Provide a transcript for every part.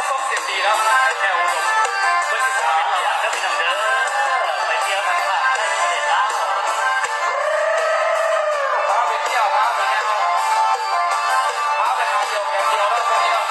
ສົມເສດດີເນາະ ແຖວອຸດົມ ເພິ່ນຊິພາໄປທ່ຽວເດີພີ່ນ້ອງເດີ ໄປທ່ຽວທາງພາກໃຕ້ຂອງປະເທດລາວ ພາໄປທ່ຽວ ພາໄປທ່ຽວ ພາໄປຫາທ່ຽວແບບທ່ຽວເນາະ ພີ່ນ້ອງ.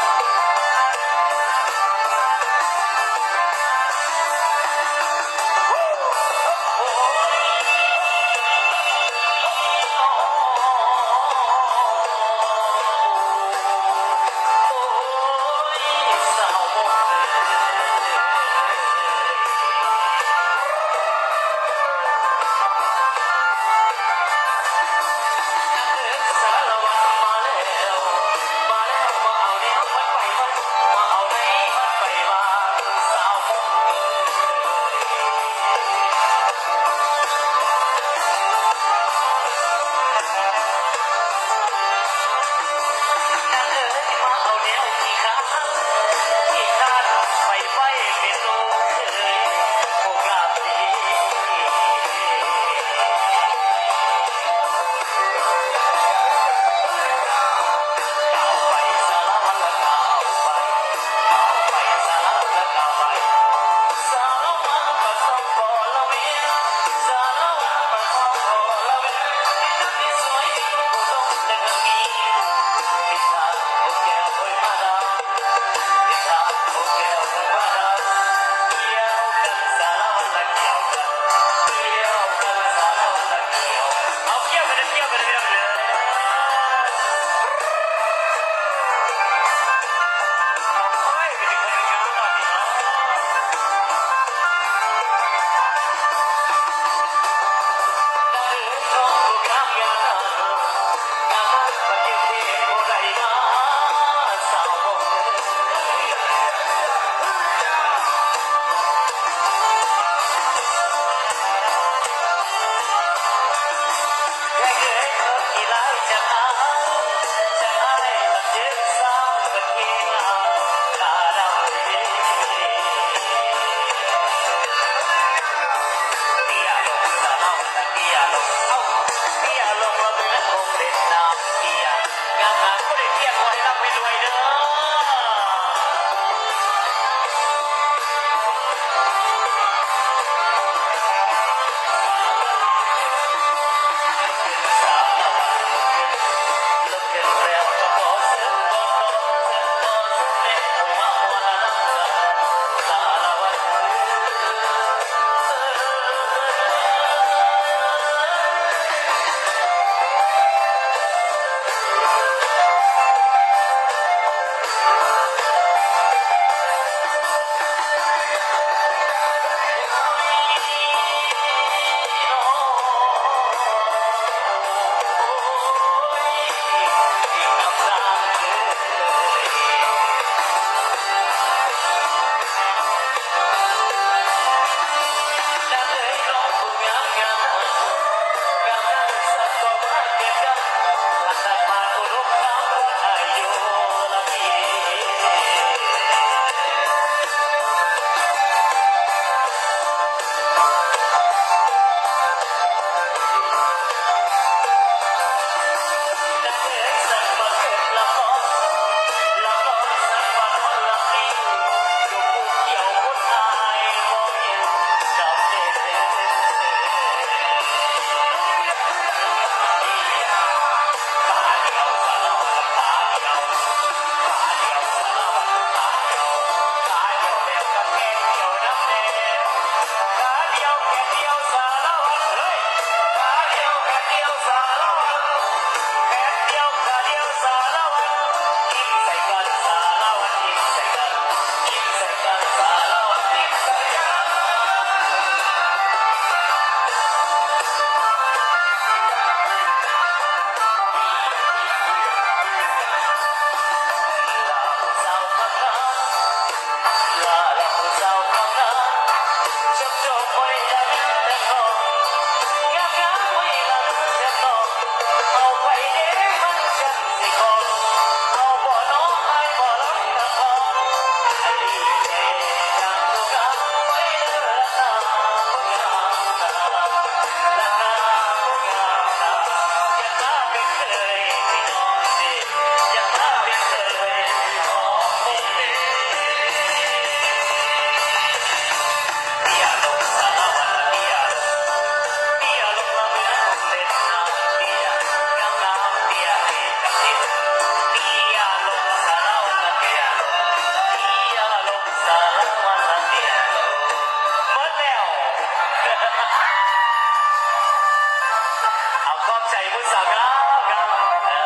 ສາວງາມໆ ເອີ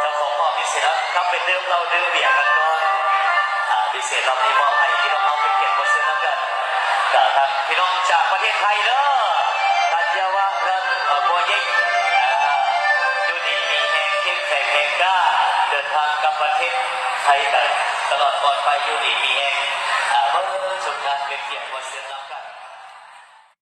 ເຈົ້າຂອງມອບພິເສດ ເຮົາກັບໄປດື່ມເຫຼົ້າດື່ມເບຍກັນກ່ອນ. ອ່າ ພິເສດລອບນີ້ມອບໃຫ້ພີ່ນ້ອງເຮົາເປັນກຽດບໍ່ເຊີນນຳກັນ ກະທັງພີ່ນ້ອງຈາກປະເທດໄທເດີ ທັນຍາວະ ແລະ ເອີ ພໍ່ໃຫຍ່ ອ່າ ຢູ່ດີມີແຮງ ເຂັ້ມແຂງແຮງກ້າ ເດີນທາງກັບປະເທດໄທໄປຕະຫຼອດປອດໄພ ຢູ່ດີມີແຮງ ອ່າ ເບິ່ງສຸດງານເປັນກຽດບໍ່ເຊີນ.